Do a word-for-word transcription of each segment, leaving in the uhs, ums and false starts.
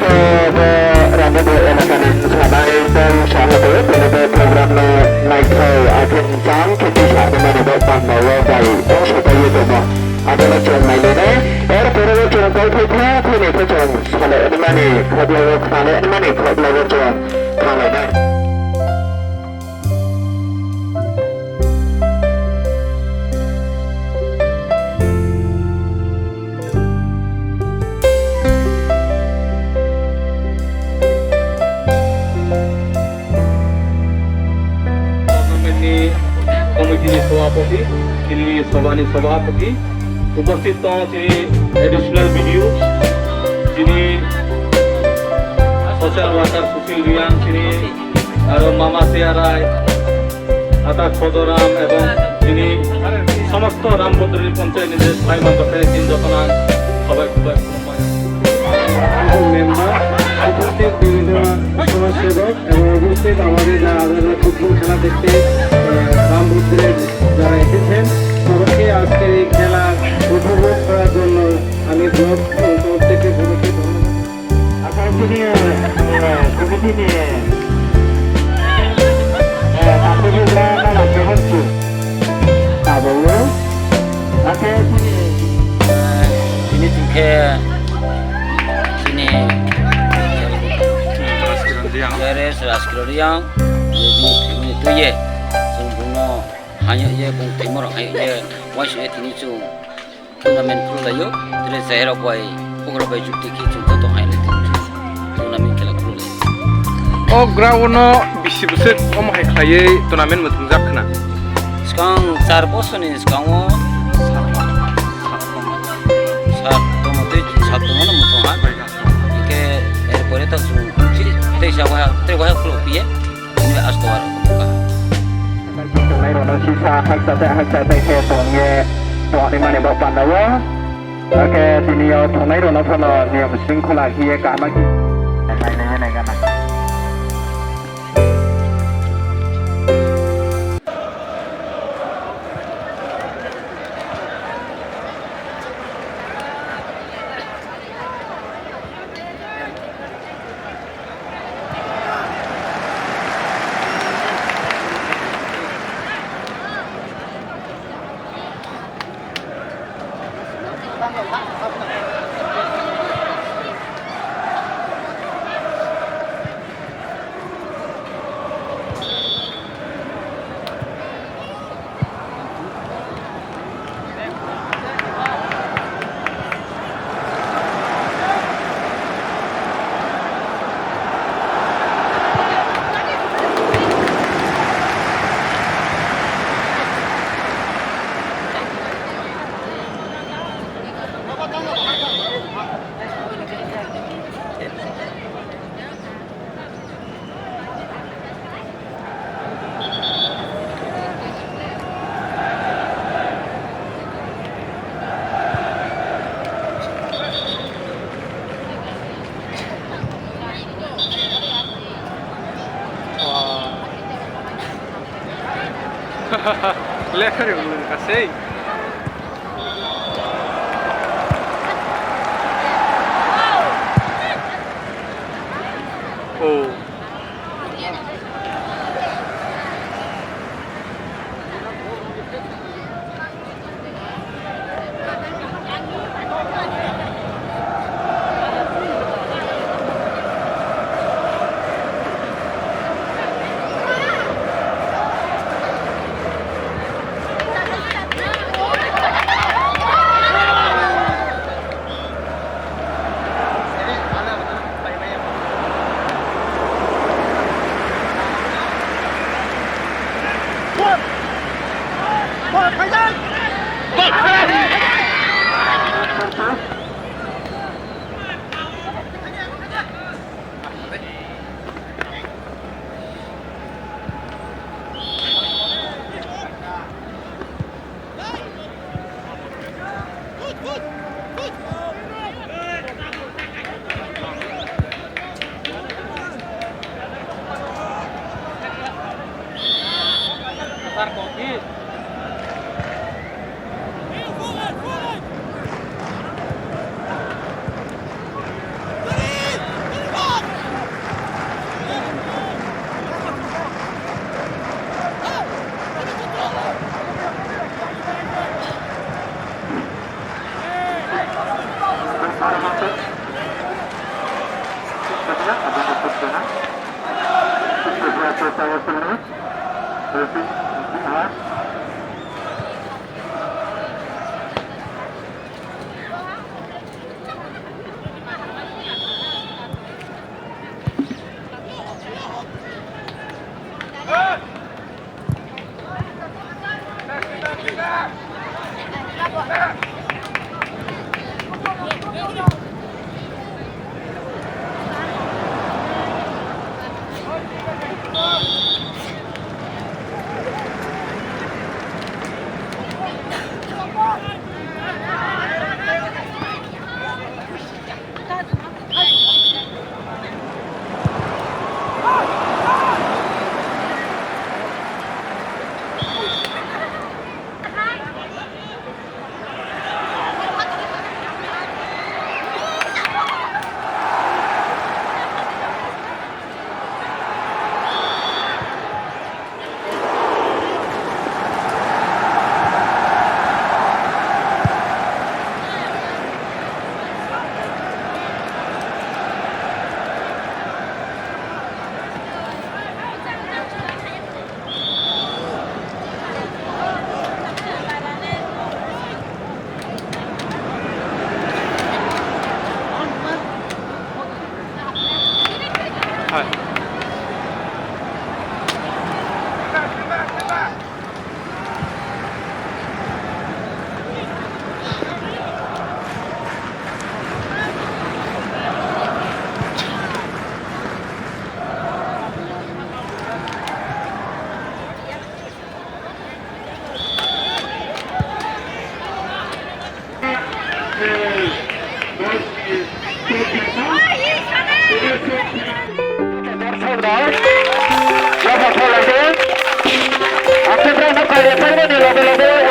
Hwnkhe bo Ramabui elakani sanai tei saha tei tini bo program no naithok akhe jang khe tisa hwnmani bo panda o bai o sopai ye tongo. Abono chwng nai nai nai. Er pore o chwng kok thai thai ni khe chwng sale hwnmani khoblo o khale hwnmani khoblo o chwng khalai nai. Committee ni Sabhapati, chini Sabha ni Sabhapati, upasthit tongo chini additional B D O, chini social worker Sushil Riang, chini aro Mama Searai, Ata Khodoram ebong chini somosto Rambudri Panchayat ni je phai manto phai tin jotono ang khabai khubai khulumbai. Member, উপস্থিত বিভিন্ন সমাজসেবক এবং উপস্থিত আমাদের যারা আজাররা ফুটবল খেলা দেখতে, আহ, রামভদ্রের যারা এসেছেন, সবাইকে আজকের এই খেলা উপভোগ করার জন্য আমি ব্লক তরফ থেকে সবাইকে ধন্যবাদ। Asal sini, eh, committee ni, eh, party ni gra na lang ke hon su. Abo, ake sini. Sini tingke, sini. Raskiro Riang, ye bini thwimani twi ye, chwng bungno hanya ye, bung thwimorok hanya ye, waisa ye tini chwng. Tournament khululaio, tini cherairok bai, bugrok bai jukti khe chwng joto hai lai tongo. Tournament khela khululaio. O ground no bisi bwswk omo hai khlaiwi tournament mwthwngjak khna? Swkang char bosorni swkango sat tongma tei sat tongmano mwthang ha. Hwnkhe er pore to chwng tei sa waha, tei waha khuluk piye. Ini asto aro. Tongnai rokno sisa haksa tei haksa tei khe tongye tongni mani bo panda o. Hake tini o tongnai rokno phano niyom sringkhola hiye kaham khe. Lekha rw kasi. Oh.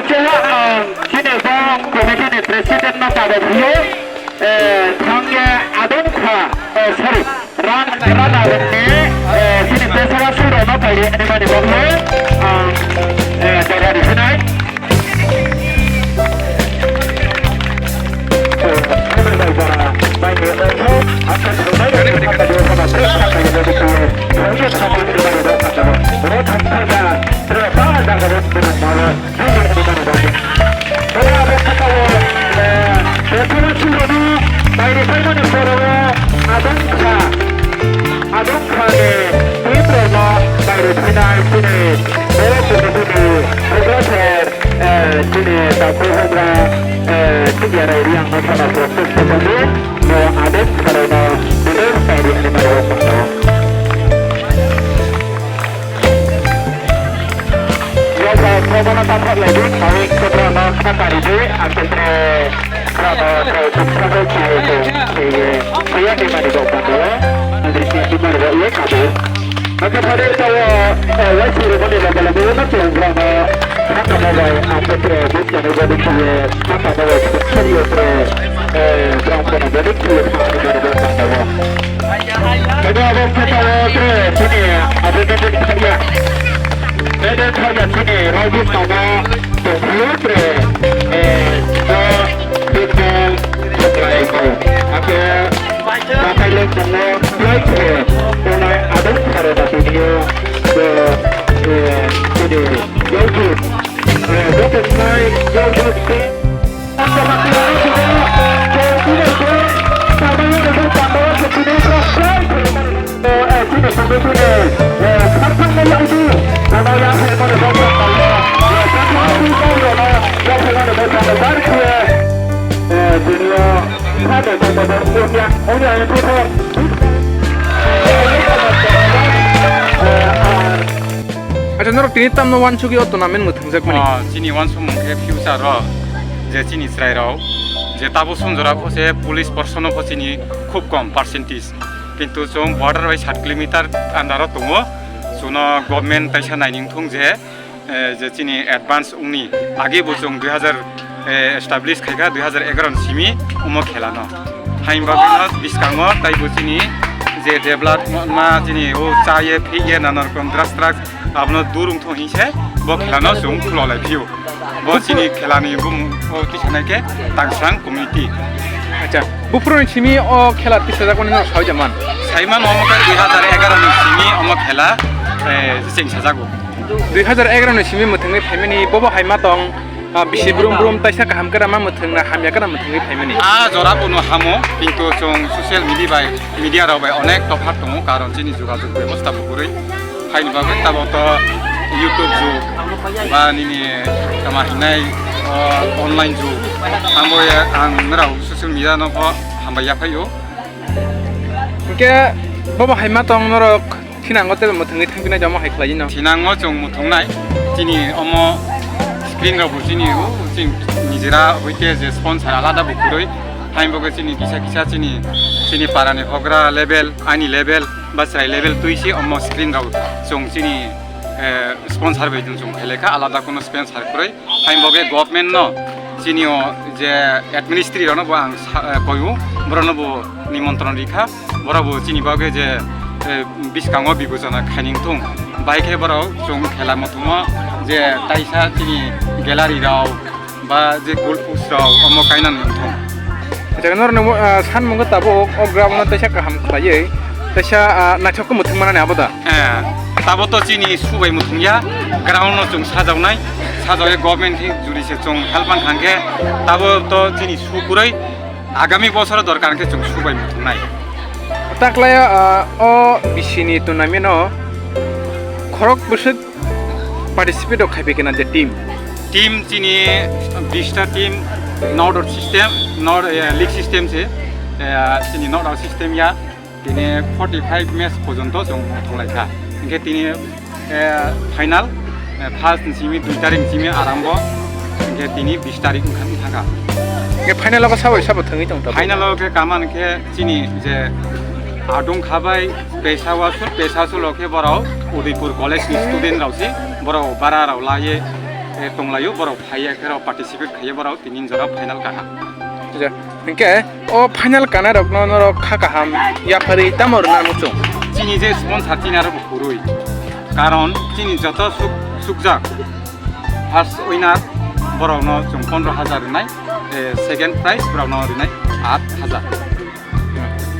Chini bo committee ni president no tabok hiyo, eh, thangya adong kha, eh, sorry. Ran, ran aboni, eh, chini pesara surok no pairi ani mani bagwi, ang, eh, jaga risinai. Adong kha, adong kha ni twi rok no bai rw phinai chini borok committee ni hwdwsar, eh, chini takhuk hwngra, eh, chini arai Riang no sana protest khaidi, bo adong kha rok no details bai rw phinai rw phinai. Yoga program na tamthak lagi, kami keterangan kata itu, akhirnya, berapa, saya cuma saya saya saya saya saya mari bawa pandu, nanti saya cuma bawa iya kamu. Maka pada itu, eh, wajib rumah di dalam rumah tu, berapa, kata bawa, akhirnya, bukan ada di sini, kata bawa, serius, eh, berapa, ada di sini, kata bawa, pandu. Kaya abo kata o tre chini abo kata kaya. Kaya kaya chini Rajesh Mama tongphuru tre, eh, o football tonglaiko. Ake bakai le tongo, flight tre tongnai adong pharo da tini o, eh, chini Yauji, eh, bo tongnai Yauji. Tini tamno wansugwi o tournament mwthangjakmani? Ah, chini wansukmung khe future o je chini chwrairok je tabuk sumjora pho se police person o pho chini khub kom percentage. Kintu chwng border bai sat kilometer under o tongo. Chwngno government taisa naining thung je, eh, je chini advance wngni agi bo chwng dui hazar, eh, establish khaikha dui hazar egaroh ni simi omo khela no. Hain bagwi no bwskango taibo chini je develop ma chini o cha ye phi ye nana rokom drugs drugs abono dur wngthok hinse bo khela no chwng khulo lai phio. Bo chini khela ni bumung o tisanai khe Tangsang community. Acha, buphuru ni simi o khela tisajak mani no soi jaman? Saiman omo khe dui hazar egaroh ni simi omo khela, eh, cheng sajago. Dui hazar egaroh ni simi mwthangwi phaimani bobo hai ma tong, ah, bisi brum brum taisa kaham kwrama mwthangna hamya kwrama mwthangwi phaimani. A jora bono hamo, kintu chwng social media bai, media rok bai onek tophat tongo, karon chini jogajog bebosta bo kwrwi. Haini bagwi tabo to YouTube jug ba nini tama hinai, o, online jug. Ang bo ya, ang nrao social media no pho hambai ya phaio. Hingke bobo hai ma tong norok thinango tei mwthangwi thangpinai jamo hai khlai no. Thinango chwng mwthungnai chini omo screen rok bo chini o chini nijera hoite je sponsor alada bo kwrwi. Hain bo chini kisa kisa chini, chini para ni hogra level, ani level, ba chwrai level twi se omo screen rok chwng chini, eh, sponsor bai chwng khailai kha, alada kono sponsor kwrwi. Hain bo government no chini o je administrator no bo ang sa-, eh, koyu, borok no bo nimontron rikha, borok bo chini bagwi je, eh, bwskango bibechona khainwi thung. Bahai khe borok chwng khela mwthangmo je taisa chini gallery rok, ba je goal post rok omo kainani wngthung. Acha, norok nungbo, ah, san mungkha tabuk o ground no teisa kaham khlaiwi, teisa, ah, naithok khe mwthang manani abo da? Eh, tabo to chini su bai mwthang ya, ground no chwng sajaknai, sajak ya government ni juri se chwng help man kha khe, tabo to chini su kwrwi, agami bosoro dorkar khe chwng su bai mwthangnai. Taklai, ah, o bisi ni tournament no khorok bwswk participate rok khai phaikhe na je team? Team chini bista team, knockout system, not, eh, league system se, eh, chini knockout system ya, tini forty five match porjonto chwng thanglaikha. Hinkhe tini, eh, final, eh, first ni simi dui tarik ni simi arambo, hinkhe tini bis tarik wngkha, wngkha. Hinkhe final o sabo sabo thangwi tong tabuk? Final o khe kaman khe chini je adung khabai Peshawar sul, Peshawar sul o khe borok Udaipur college ni student rok se, borok bara rok laiye, eh, tonglaio, borok phaiya khe rok participate khaiye borok tini jora final kaha. Ja, hinkhe o final kana rok no norok kha kaham yapharwi tamo rwna muchung? Chini je sponsor chini aro bo kwrwi, karon chini joto suk-, sukjak first winner borok no chwng pondro hajar rwnai, eh, second prize borok no rwnai aat hajar.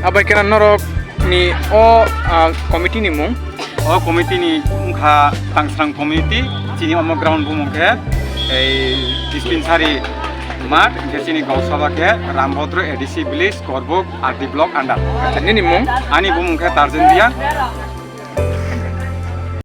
Abai khe norok ni o, ah, committee ni mung? O committee ni wngkha Tangsrang committee, chini omo ground bumung khe ei dispensary mat, hinkhe chini gausaba khe Rambhodro A D C village, Korbuk R D block under. Acha, nini mung? Ani bumung khe Tarjun Reang,